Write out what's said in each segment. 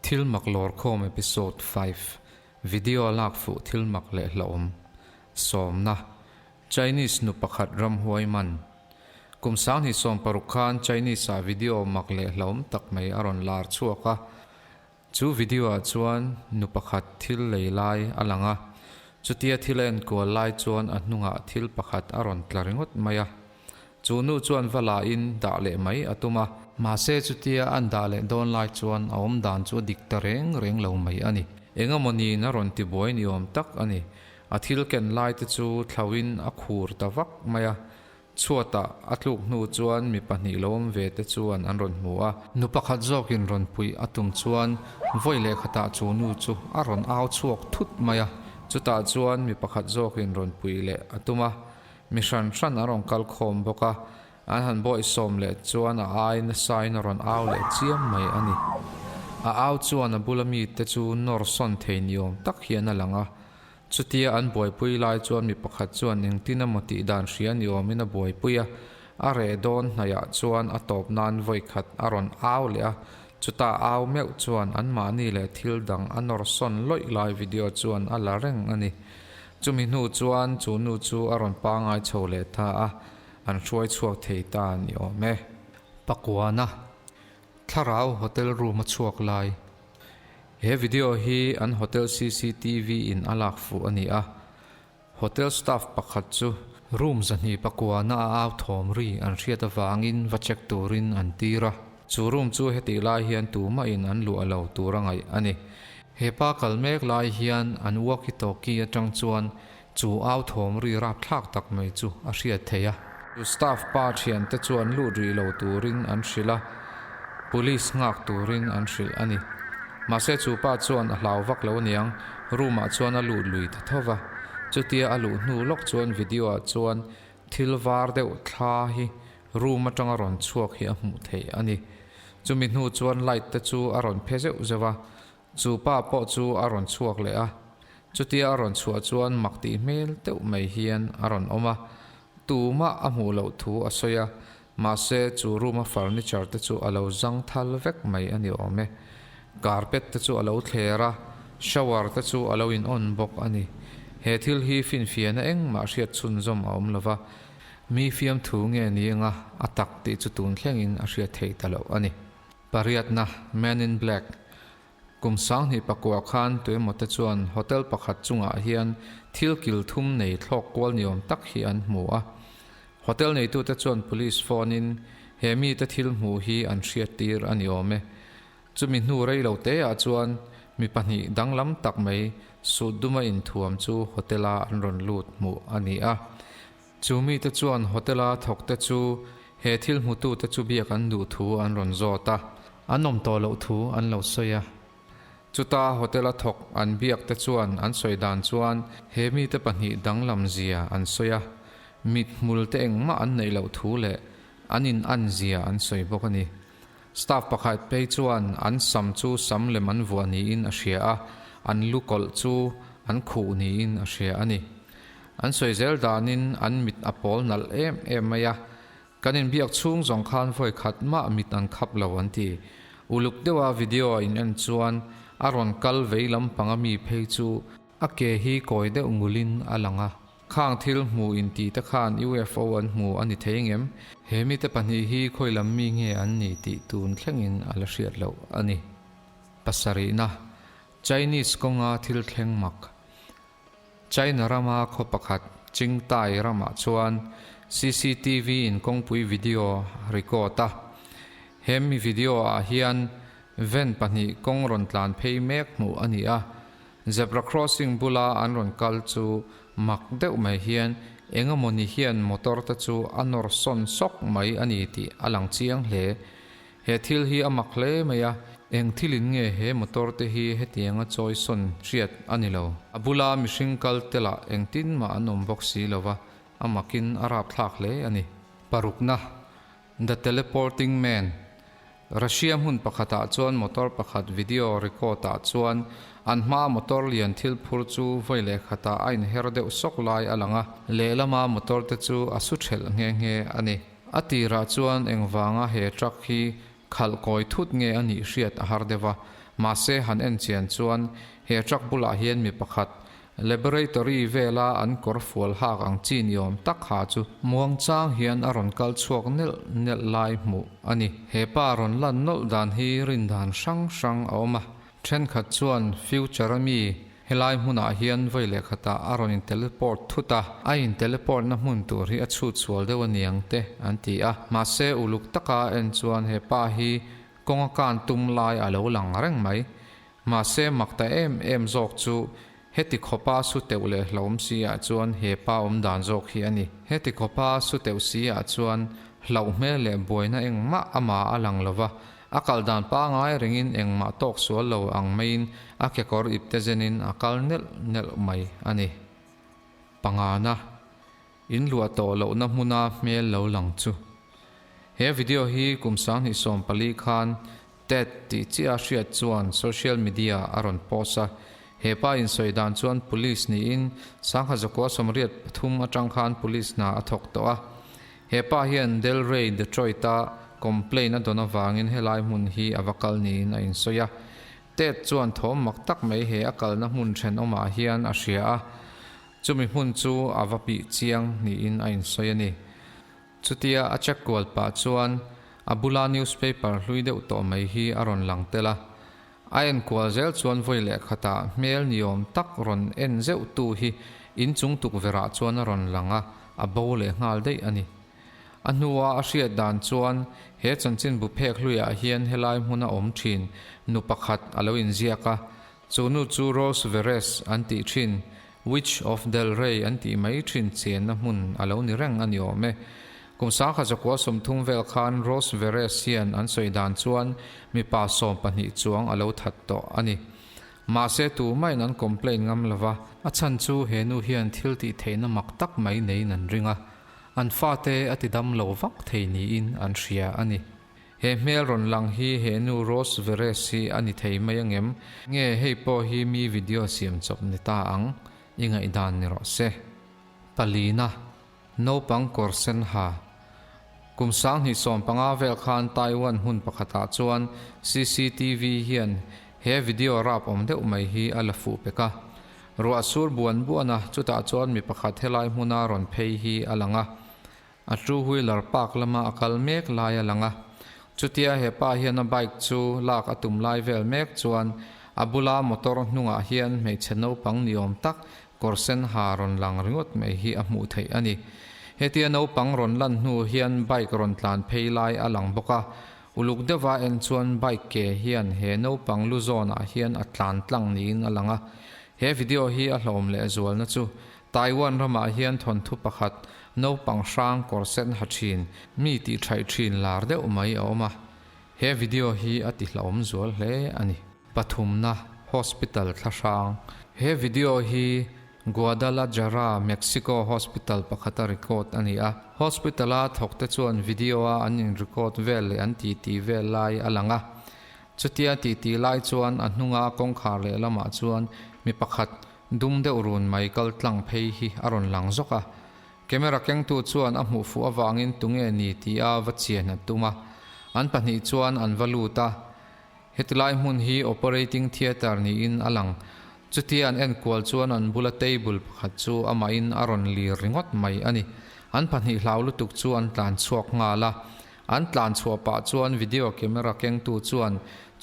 Thil mak lawrkhawm Episode 5, Video a lak fuh thil mak leh hlauhawm. Sawmna, Chinese nu pakhat ramhuai man. Kum 2016 khan Chinese ah video mak leh hlauhawm tak mai a rawn lar chhuak a. Chu video ah chuan nu pakhat thil lei lai a lang a, chutia thil a enkual lai chuan a hnungah thil pakhat a rawn tla ringawt mai a. Chu nu chuan va la in dah leh mai a tum a. Mahse chutia an dah leh dawn lai chuan a awm dan chu a dik ta reng reng lo mai a ni. Engemaw niin a rawn ti buai ni awm tak a ni. A thil ken lai te chu thlauhin a khur ta vak mai a. Chhuatah a tluk hnu chuan mi pahnih lo awm ve te chuan an rawn hmu a. Nu pakhat zawkin rawn puih a tum chuan vawi leh khatah chu nu chu a rawn au chhuak thut mai a. Chutah chuan mi pakhat zawkin rawn puih leh a tum a. Mi hran hran an rawn kal khawm bawk a, an han bawihsawm leh chuan a ai nasain a rawn au leh chiam mai a ni. A au chuan a bula mite chu nawr sawn thei ni awm tak hian a lang a. Chutia an buaipui lai chuan mi pakhat chuan engtin emaw tih dan hria ni awmin a buaipui a, a reh dawn hnaihah chuan a tawp nan vawi khat a rawn au leh a, chutah au meuh chuan anmahni leh thil dang a nawr sawn lawih lai video chuan a la reng a ni. Chumi hnu chuan chu nu chu a rawn pangai chho leh ta a, an hruai chhuak thei ta a ni awm e. Pakuana, Thlarau Hotel room a chhuak lai. He video hi an hotel cctv in a lak fuh a ni a, hotel staff pakhat chu room zahnih pakuana a au thawm ri an hriat avangin va check turin an tir a. Chu room chu hetih lai hian tumah in an luah lo tur a ngaih a ni. He pa kal mek lai hian an walkie talkie atang chuan chu au thawm ri rapthlak tak mai chu a hriat theih a. Chu staff pa thiante chuan lut rih lo turin an hrilh a, police nghak turin an hrilh a ni. Mahse chu pa chuan a hlau vak lo aniang, room ah chuan a lut lui ta tho va. Chutia a luh hnu lawk chuan video ah chuan thil var deuh thla hi Room atanga rawn chhuak hi a hmuh theih a ni. Chumi hnu chuan light te chu a rawn phe zeuh zeuh a, chu pa pawh chu a rawn chhuak leh a. Chutia a rawn chhuah chuan mak tih hmel deuh mai hian a rawn awm a, tumah a hmuh loh thu a sawi a, mahse chu room a furniture te chu a lo zang thal vek mai a ni awm e. Carpet te chu a lo thler a, shower te chu a lo in on bawk a ni. He thil hi finfiahna engmah hriat chhunzawm a awm lova, Mi fiamthu nge ni anga a tak tih chu tun thlengin a hriat theih ta loh a ni. Pariatna, Man in Black, Kum 2009 khan tuemaw te chuan hotel pakhat chungah hian thil kil thum nei thlawk kual ni awm tak hi an hmu a. Hotel neitute chuan police phone in he mite thil hmuh hi an hriattir a ni awm e. Chumi hnu rei lo te ah chuan mi pahnih danglam tak mai suit duma inthuam chu hotel a an rawn lut hmuh a ni a. Chu mite chuan hotel a thawk te chu he thil hmutu te chu biak an duh thu an rawn zawt a. An awm tawh loh thu an lo sawi a. Chuta hotel a thawk an biak te chuan an sawi dan chuan he mite pahnih danglam zia an sawi a. Mit hmul te engmah an neih loh thu leh an in an zia an sawi bawk a ni. Staff pakhat phei chuan an sam chu sam lem an vuah niin a hria a, an lu kawlh chu an khuh niin a hria a ni. An sawi zel danin an mit a pawl nalh em em mai a, kan inbiak chhung zawng khan vawi khat mah mit an khap lo an ti. Uluk deuha video a in en chuan a rawn kal vei lampang ami phei chu a ke hi kawi deuh ngulin a lang a. Khang thil hmu inti te khan UFO an hmu a ni thei ngem? He mite pahnih hi khawi lam mi nge an ni tih tun thlengin a la hriat loh a ni. Pasarihna, Chinese kawnga thil thleng mak. China rama khaw pakhat Qingtai ramah chuan CCTV in kawngpui video record a. He mi video ah hian van pahnih kawng rawn tlan phei mek hmuh a ni a. Zebra crossing bula an rawn kal chu mak deuh mai hian engemaw ni hian motor te chu a nawr sawn sawk mai a ni tih a lang chiang hle. He thil hi a mak hle mai a, eng thilin nge he motor te hi hetianga chawi sawn hriat a ni lo. A bula mihring kal te lah engtin mah an awm bawk si lo va, a makin a rapthlak hle a ni. Parukna, The Teleporting Man, Russia hmun pakhatah chuan motor pakhat video record ah chuan an hmaa motor lian thil phur chu vawi leh khatah a inher deuh sawk lai a lang a, lehlama motor te chu a su thelh nghe nghe a ni. A tirah chuan engvanga he truck hi khalh kawi thut nge a nih hriat a har deuh a, Mahse han en chian chuan he truck bulah hian mi pakhat Laboratory vela an kawr fual hak ang chi ni awm tak ha chu muangchang hian a rawn kal chhuak nelh nelh lai hmuh a ni. He pa rawn lan nawlh dan hi rin dan hrang hrang a awm a, thenkhat chuan future a mi helai hmunah hian vawi leh khatah a rawn in teleport thut a, a in teleport na hmun tur hi a chhut sual deuh a niang te an ti a, mahse uluk taka en chuan he pa hi kawng a kan tum lai a lo lang reng mai. Mahse mak ta em em zawk chu heti khawpa su teuh leh hlauhawm si ah chuan he pa awm dan zawk hi a ni. Heti khawpa su teuh si ah chuan hlauh hmel leh buaina engmah amah a lang lo va, a kal dan pangai rengin engmah tawk sual lo ang maiin a kekawr ipte zenin a kal nelh nelh mai a ni. Pangana. In luah tawh lohna hmuna hmel lo lang chu. He video hi kum 2014 khan Ted tih chiah a hriat chuan social media a rawn post a. He pa insawi dan chuan police niin 1983 atang khan police hna a thawk tawh a. He pa hian Delray, Detroit-a complaint a dawn avangin helai hmun hi a va kal niin a insawi a. Ted chuan thawm mak tak mai he a kalna hmun thenawmah hian a hria a. Chumi hmun chu a va pih chiang niin a insawi a ni. Chutia a check kual pah chuan a bula newspaper hlui deuh tawh mai hi a rawn lang tel a. A en kual zel chuan vawi leh khatah hmel niawm tak rawn en zeuh tu hi inchung tukverhah chuan a rawn lang a, a bo leh nghal daih a ni. A hnua a hriat dan chuan he chanchinbu phek hluiah hian helai hmuna awm thin nu pakhat a lo inziak a, Chu nu chu Rose Veres an tih thin, Witch of Del Rey an tih mai thin chenna hmun a lo ni reng a ni awm e. Kum 1930 vel khan Rose Veres hian an sawi dan chuan mipa 12 chuang a lo that tawh a ni. Mahse tumah in an complain ngam lova, a chhan chu he nu hian thil tih theihna mak tak mai neiin an ring a, an fate a ti dam lo vak thei niin an hria a ni. He hmel rawn lang hi he nu Rose Veres hi a ni thei mai angem? Nge hei pawh hi mi video siam chawp ni ta ang? I ngaihdan ni rawh se. Palina, Naupang kawr sen ha. Kum 2015 vel khan Taiwan hmun pakhatah chuan CCTV hian he video rap awm deuh mai hi a la fuh pek a. Ruah sur buan buan a, chutah chuan mi pakhat helai hmuna rawn phei hi a lang a. A two wheeler park lama a kal mek lai a lang a, chutia he pa hian a bike chu lak a tum lai vel mek chuan a bula motor hnungah hian hmeichhe naupang ni awm tak kawr sen ha rawn lang ringawt mai hi a hmuh theih a ni. Hetia naupang rawn lan hnu hian bike rawn tlan phei lai a lang bawk a, uluk deuha en chuan bike ke hian he naupang lu zawnah hian a tlan tlang niin a lang a. He video hi a hlawm lehzualna chu Taiwan ramah hian thawnthu pakhat, naupang hrang kawr sen ha thin, mi tih thaih thin lar deuh mai a awm a. He video hi a ti hlauhawm zual hle a ni. Pathumna, Hospital thla hrang. He video hi Guadalajara, Mexico hospital pakhata record a ni a. Hospital-a thawkte chuan video-a an in record vel leh an titi vel lai a lang a. Chutia titi lai chuan a hnunga kawngkhar lehlamah chuan mi pakhat Dum deuh run mai kal tlang phei hi a rawn lang zawk a, camera kengtu chuan a hmuh fuh avangin tunge ni tia va chian a tum a, an pahnih chuan an va lut a. Hetilai hmun hi operating theatre niin a lang. Chutia an enkual chuan an bula table pakhat chu amahin a rawn lir ringawt mai a ni. An pahnih hlau lutuk chu an tlan chhuak nghal a. An tlan chhuah pah chuan video camera kengtu chuan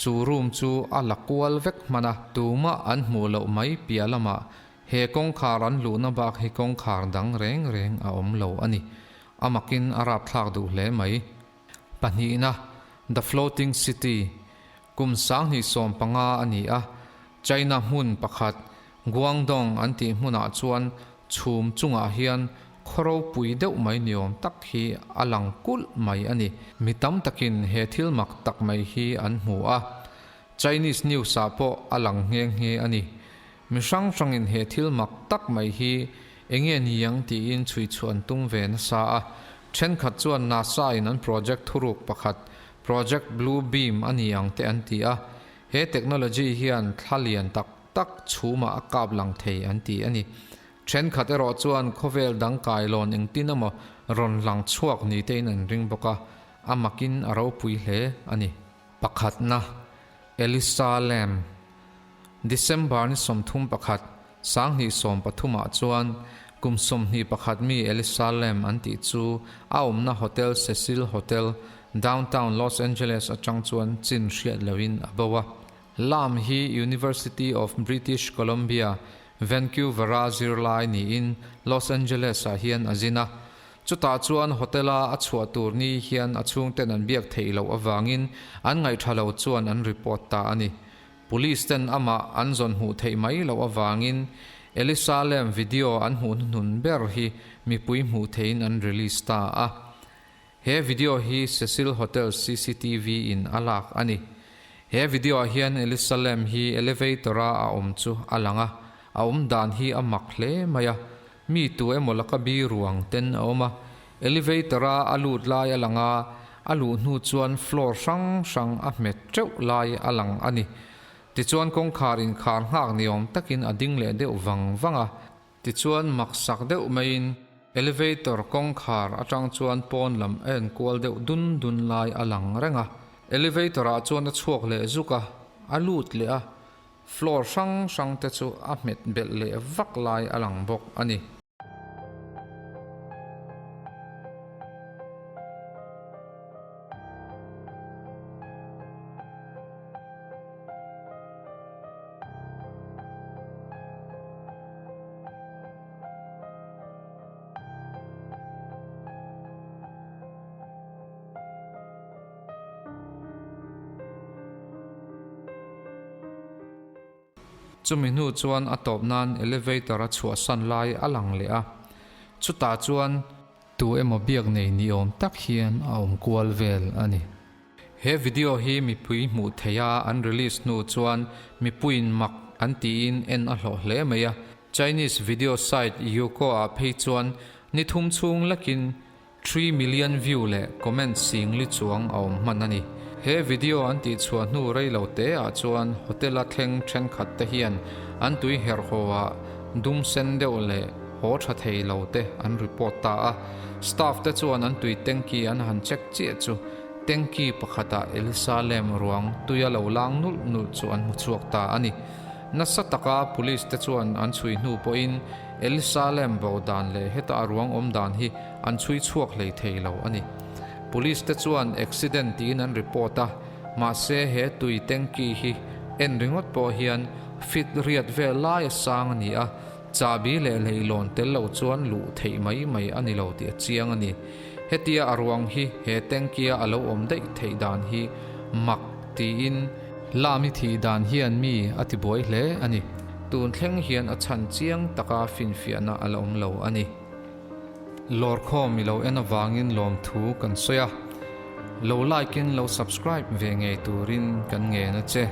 chu room chu a la kual vek hman a, tumah an hmuh loh mai piah lamah he kawngkhar an luhna bak hi kawngkhar dang reng reng a awm lo a ni. A makin a rapthlak duh hle mai. Pahnihna, The Floating City, kum 2015 a ni a, China hmun pakhat Guangdong an tih hmunah chuan chhum chungah hian khaw ropui deuh mai ni awm tak hi a lang kulh mai a ni. Mi tam takin he thil mak tak mai hi an hmu a, Chinese news ah pawh a lang nghe nghe a ni. Mi hrang hrangin he thil mak tak mai hi enge ni ang tiin chhui chhuah an tum ve nasa a, thenkhat chuan NASA in an project thuruk pakhat Project Blue Beam a ni ang te an ti a, he technology hian thla lian tak tak chhumah a kap lang thei an ti a ni. Thenkhat erawh chuan khawvel dang kailawn engtin emaw rawn lang chhuak ni tein an ring bawk a, a makin a ropui hle a ni. Pakhatna, Elisa Lam. December ni 31, 2013 ah chuan kum 21 mi Elisa Lam an tih chu a awmna Hotel Cecil Hotel, Downtown Los Angeles atang chuan chin hriat loin a bo a. Lam hi University of British Columbia, Vancouver-a zirlai niin Los Angeles-ah hian a zin a. Chutah chuan hotel-a a chhuah tur ni hian a chhungten an biak theih loh avangin an ngaihṭha lo chuan an report ta a ni. Police ten amah an zawn hmuh theih mai loh avangin Elisa Lam video an hmuh hnuhnun ber hi mipui hmuh theihin an release ta a. He video hi Cecil Hotel cctv in a lak a ni. He video ah hian Elisa Lam hi elevator a a awm chu a lang a, a awm dan hi a mak hle mai a. Mi tu emaw laka bi ruang ten a awm a, elevator a a lut lai a lang a, a luh hnu chuan floor hrang hrang a hmet teuh lai a lang a ni. Tichuan kawngkhar inkhar nghak ni awm takin a ding leh deuh vang vang a. Tichuan maksak deuh maiin elevator kawngkhar atang chuan pawn lam a enkual deuh dun dun lai a lang reng a. Elevator ah chuan a chhuak leh zuk a, a lut leh a, Floor hrang hrang te chu a hmet belh leh vak lai a lang bawk a ni. Chumi hnu chuan a tawp nan elevator a chhuahsan lai a lang leh a, chutah chuan tu emaw biak nei ni awm tak hian a awm kual vel a ni. He video hi mipui hmuh theih a an release hnu chuan mipuiin mak an tiin en a hlawh hle mai a, Chinese video site Youku ah phei chuan ni thum chhung lekin 3 million view leh comment singli chuang a awm hman a ni. He video an tih chhuah hnu rei lo te ah chuan hotel a thleng thenkhat te hian an tui herh haw ah dum sen deuh leh haw tha thei lo te an report ta a. Staff te chuan an tui tanky an han check chiah chu tanky pakhat ah Elisa Lam ruang tui a lo lang nulh nulh chu an hmu chhuak ta a ni. Nasa taka police te chuan an chhui hnu pawhin Elisa Lam bo dan leh heta a ruang awm dan hi an chhui chhuak hlei thei lo a ni. Police te chuan accident tiin an report a, mahse he tui tanky hi en ringawt pawh hian fit riat vel lai a sang a ni a, chahbi leh leihlawn tel lo chuan luh theih mai mai a ni lo tih a chiang a ni. Hetia a ruang hi he tanky a a lo awm daih theih dan hi mak tiin Lami thih dan hian mi a ti buai hle a ni. Tun thleng hian a chhan chiang taka finfiahna a la awm lo a ni. Lawrkhawm i lo en avangin lawmthu kan sawi a, lo like in lo subscribe ve ngei turin kan ngen a che.